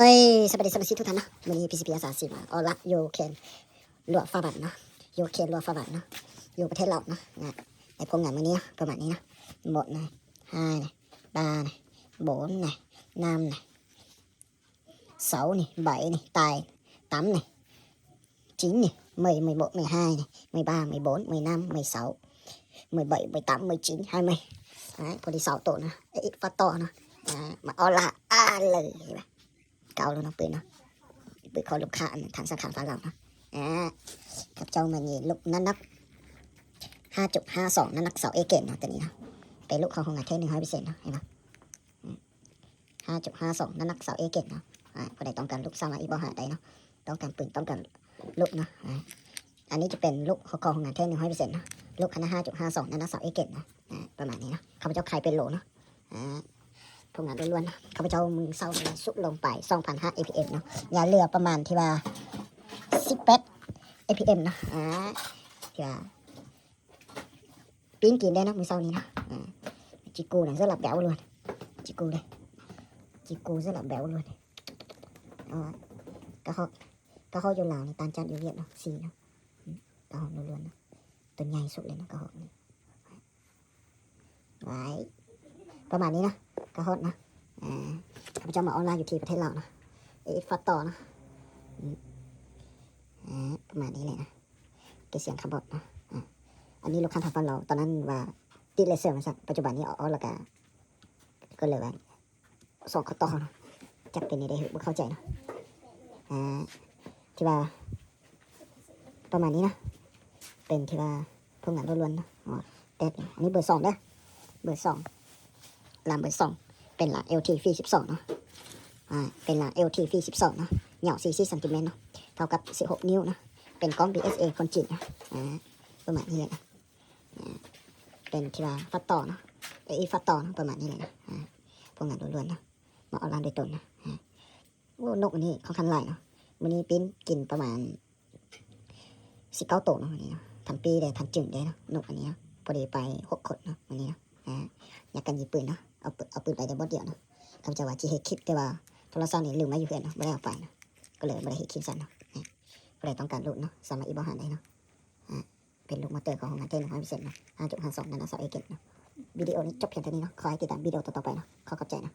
ໂອ້ຍ ສະບາຍດີສະມາຊິກທຸກທ່ານເນາະ, ມື້ນີ້ ພີ ຊີ ພີ ອາສາຊິມາອອກລາດຢູ່ແຄມຫຼວງພະບາງເນາະ, ຢູ່ແຄມຫຼວງພະບາງເນາະ, ຢູ່ປະເທດລາວເນາະ. ໄດ້ຜົນງານມື້ນີ້ເນາະ ປະມານນີ້ເນາະ, ໝົດນະ, ຫາຍນະ, ປານະ, ໂບນນະ, ນ້ຳນະ, ເສົານີ້, ໃບນີ້, ຕາຍ, ຕຳນີ້, ຈິງນີ້, ເມີຍ, ເມີຍໂບະ, ເມີຍຫາຍນີ້, ເມີຍປາ, ເມີຍໂບນ, ເມີຍນ້ຳ, ເມີຍເສົາ, ເມີຍໃບ, ເມີຍຕຳ, ເມີຍຈິງ, ຫາຍເມີຍ. ອາ ພໍດີເສົາໂຕນະ, ເອະ ຟາຕໍ່ນະ, ອາ ມາອອກລາດ ອາ ເລີຍ ເຫັນບໍ່? ເກົ່າແລ້ວເນາະ ປືນເນາະ, ປືນຂອງລູກຄ້າທາງສາຂາຝັ່ງລາວເນາະ. ອາ ຂ້າພະເຈົ້າມານີ້ ລູກນ້ຳໜັກຫ້າຈຸດຫ້າສອງ ນ້ຳໜັກຊາວເອັດເກຣດເນາະ, ໂຕນີ້ເນາະ ເປັນລູກຂອງໂຮງງານແທ້ ໜຶ່ງຮ້ອຍເປີເຊັນເນາະ, ເຫັນບໍ່? ອືມ ຫ້າຈຸດຫ້າສອງ ນ້ຳໜັກຊາວເອັດເກຣດເນາະ. ອາ ຜູ້ໃດຕ້ອງການລູກ ສາມາດອີເບົາຫາໄດ້ເນາະ, ຕ້ອງການປືນ ຕ້ອງການລູກເນາະ. ອາ ອັນນີ້ຈະເປັນລູກຂອງໂຮງງານແທ້ ໜຶ່ງຮ້ອຍເປີເຊັນເນາະ, ລູກຂະໜາດ ຫ້າຈຸດຫ້າສອງ ນ້ຳໜັກຊາວເອັດເກຣດເນາະ. ອາ ປະມານນີ້ເນາະ, ຂ້າພະເຈົ້າຂາຍເປັນໂລເນາະ. ອາ ຜົນງານລ້ວນໆເນາະ, ຂ້າພະເຈົ້າມື້ເຊົ້ານີ້ສຸກລົງໄປ ສອງພັນຫ້າ ເອພີເອັມເນາະ, ຍັງເຫຼືອປະມານທີ່ວ່າ ສິບແປດ ເອພີເອັມເນາະ. ອາ ທີ່ວ່າ ປີ້ງກິນໄດ້ເນາະ ມື້ເຊົ້ານີ້ເນາະ. ອາ ຈິກູນະ ສຳລັບແບວລ້ວນ, ຈິກູເດ້, ຈິກູສຳລັບແບວລ້ວນ. ເອົາ ກະຮອກ ກະຮອກຢູ່ລາວນີ້ ຕ່າງຈາກຢູ່ຫວຽດເນາະ, ສີເນາະ, ອືມ ກະຮອກລ້ວນໆເນາະ, ໂຕໃຫຍ່ສຸດເລີຍເນາະ ກະຮອກນີ້. ຫວາຍ ປະມານນີ້ເນາະ ກະຮອກເນາະ. ອາ ຂ້າພະເຈົ້າມາອອກລາດຢູ່ທີ່ປະເທດລາວເນາະ, ເອະ ຟາຕໍ່ເນາະ. ອາ ປະມານນີ້ແຫຼະເນາະ, ເກັບສຽງຄາບອດເນາະ. ອາ ອັນນີ້ລູກຄ້າທາງຝັ່ງລາວ ຕອນນັ້ນວ່າຕິດເລເຊີມາຊັ້ນ, ປັດຈຸບັນນີ້ອອກ ອອກແລ້ວກະ ກໍເລີຍວ່າ ສອງຂໍ້ຕໍ່ເນາະ, ຈັກເປັນແນວໃດ ບໍ່ເຂົ້າໃຈເນາະ. ອາ ທີ່ວ່າປະມານນີ້ເນາະ, ເປັນທີ່ວ່າຜົນງານລ້ວນໆເນາະ. ແຕ່ອັນນີ້ເບີສອງເດີ, ເບີສອງ ລາມເບີສອງ ເປັນລາມ ແອລທີ ສີ່ສິບສອງເນາະ. ອາ ເປັນລາມ ແອລທີ ສີ່ສິບສອງເນາະ, ຍາວ ສີ່ສິບຊັງຕີແມັດເນາະ, ເທົ່າກັບ ສິບຫົກ ນິ້ວເນາະ, ເປັນກ້ອງ ບີເອສເອ ຄົນຈີນເນາະ. ອາ ປະມານນີ້ແຫຼະເນາະ. ອາ ເປັນທີ່ວ່າຟາຕໍ່ເນາະ, ເອະ ຟາຕໍ່ເນາະ, ປະມານນີ້ແຫຼະເນາະ. ອາ ຜົນງານລ້ວນໆເນາະ, ມາອອກລາດໂດຍຕົງເນາະ. ອາ ໂອ້ ນົກອັນນີ້ຂ້ອນຂ້າງຫຼາຍເນາະ, ມື້ນີ້ປີ້ງກິນປະມານສິບເກົ້າໂຕເນາະ ມື້ນີ້ເນາະ, ທັງປີ້ແດ່ທັງຈຶງແດ່ເນາະ ນົກອັນນີ້ເນາະ. ພໍດີໄປຫົກຄົນເນາະ ມື້ນີ້ເນາະ. ອາ ຍາກກັນຍິງປືນເນາະ, ເອົາປືນ ເອົາປືນໄປແຕ່ບ່ອນດຽວເນາະ. ຂ້າພະເຈົ້າວ່າຊິເຮັດຄລິບ ແຕ່ວ່າໂທລະສັບນີ້ລືມໄວ້ຢູ່ເຮືອນເນາະ, ບໍ່ໄດ້ເອົາໄປເນາະ, ກໍເລີຍບໍ່ໄດ້ເຮັດຄລິບຊັ້ນເນາະ. ອາ ຜູ້ໃດຕ້ອງການລູກເນາະ ສາມາດອີເບົາຫາໄດ້ເນາະ. ອາ ເປັນລູກມໍເຕີຂອງໂຮງງານແທ້ ໜຶ່ງຮ້ອຍເປີເຊັນເນາະ, ຫ້າຈຸດຫ້າສອງ ນ້ຳໜັກຊາວເອັດເກຣດເນາະ. ວິດີໂອນີ້ຈົບພຽງເທົ່ານີ້ເນາະ, ຂໍໃຫ້ຕິດຕາມວິດີໂອຕໍ່ໆໄປເນາະ. ຂໍຂອບໃຈເນາະ.